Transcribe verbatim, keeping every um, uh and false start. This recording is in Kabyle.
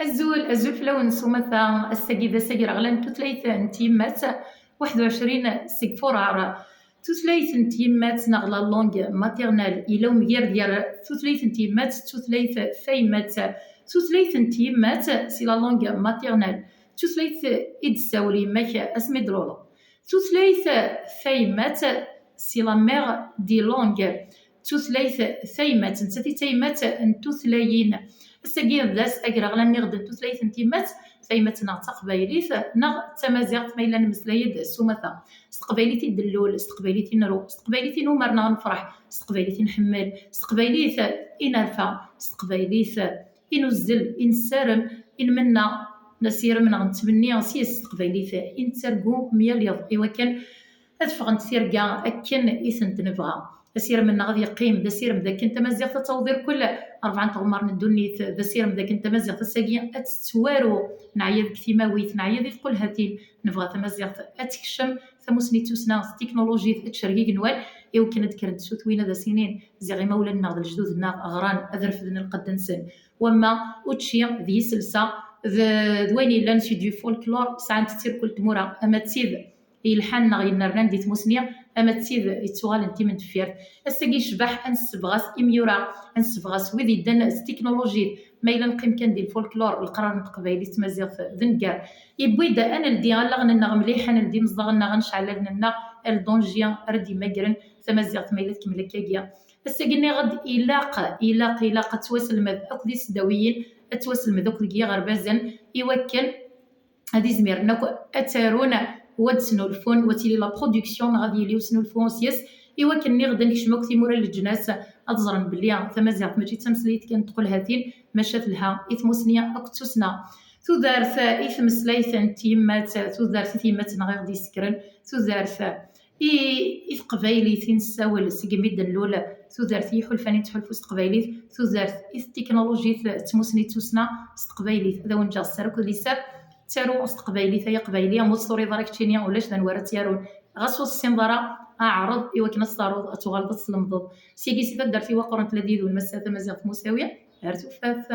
Azul, azul fell-awen s umata. Ass-agi d ass agraɣlan n tutlayt n tyemmat, waḥed u ɛecrin seg furar. Tutlayt n tyemmat neɣ la langue maternelle, yella umgired gar tutlayt n tyemmat d tutlayt tayemmat. Tutlayt n tyemmat, c'est la langue maternelle, tutlayt i d-tessawel yemma-k asmi d-tluleḍ. Tutlayt tayemmat, c'est la mère des langues. Tutlayt tayemmat, nettat i d tayemmat n tutlayin. Ass-agi d ass agraɣlan niɣ d tutlayt n tyemmat, tayemmat neɣ d taqbaylit neɣ d tamaziɣt, ma yella nemmeslay-d s umata. S teqbaylit i d-nlul, s teqbaylit i nru, s teqbaylit i numer neɣ nefreḥ, s teqbaylit i nḥemmel, s teqbaylit i nerfa, s teqbaylit i nuzzel, i nessarem, i nmenna, nasirem neɣ nettmenni s yes, s teqbaylit i nettargu myal iḍ, i wakken ad ffɣent tirga akken i tent-nebɣa. Asirem-nneɣ ad yeqqim d asirem dakken tamaziɣt ad taweḍ irkel rebɛa n tɣemmar n ddunit, d asirem dakken tamaziɣt ass-agi ad tettwaru. Neɛya deg timawit, neɛya di tqulhatin, nebɣa tamaziɣt ad tekcem tamusni d tussna s tiknulujit ad tcergig nnwal, i wakken ad d-kkrent tutwin ad as-inin ziɣ imawlan-nneɣ d lejdud-nneɣ ɣran, ad refden lqedd-nsen. Wamma učči d yiselsa d, d wayen yellan c'est du folklore, sɛant tirkul tmura, ama d tid yelḥan neɣ yennernan di tmusni, ama d tid yettuɣalen d timendeffirt. Ass-agi yecbeḥ ad nessebɣas imyura, ad nessebɣas wid yeddan s tiknulujit, ma yella neqqim kan di lfolklor, leqrar n teqbaylit, tmaziɣt d nnger. Yewwi-d ad neldi allaɣen-nneɣ mliḥ, ad neldi imeẓẓaɣen-nneɣ, ad necɛel allen-nneɣ ar ldanji ara d-yemmagren tamaziɣt ma yella tkemmel akkagi. Ass-agi nniɣ-d ilaq, ilaq, ilaq ad ttwaselmed akk di tesdawiyin, ad ttwaselmed akk deg yiɣerbazen, i wakken ad izmiren akk ad ttarun u ad snulfun, u ad tili la production neɣ ad yili usnulfu s yes, i wakken nniɣ-d ad nekcem akk timura n leǧnas, ad ẓren belli tamaziɣt mačči d tameslayt kan n tqulhatin, maca telha i tmusni akked tussna. Tudert i tmeslayt n tyemmat, tudert i tyemmat-nneɣ i ɣ-d-yessekren, tudert i, i teqbaylit i nessawel segmi d-nlul, tudert i yiḥulfan i nettḥulfu s teqbaylit, tudert i tiknulujit d tmusni d tussna s teqbaylit. Ad awen-ǧǧeɣ sser akked liser, ttaru s teqbaylit ay aqbayli, ma ur tetturiḍ ara keččini ulac d anwa ara tt-yarun. Ɣas ur tessineḍ ara, ɛreḍ i wakken ad s-taruḍ, ad tuɣaleḍ ad teslemdeḍ. Sigi si taddart-iw aqquren tella d yid-wen massa tamaziɣt Musawi, ar tufat.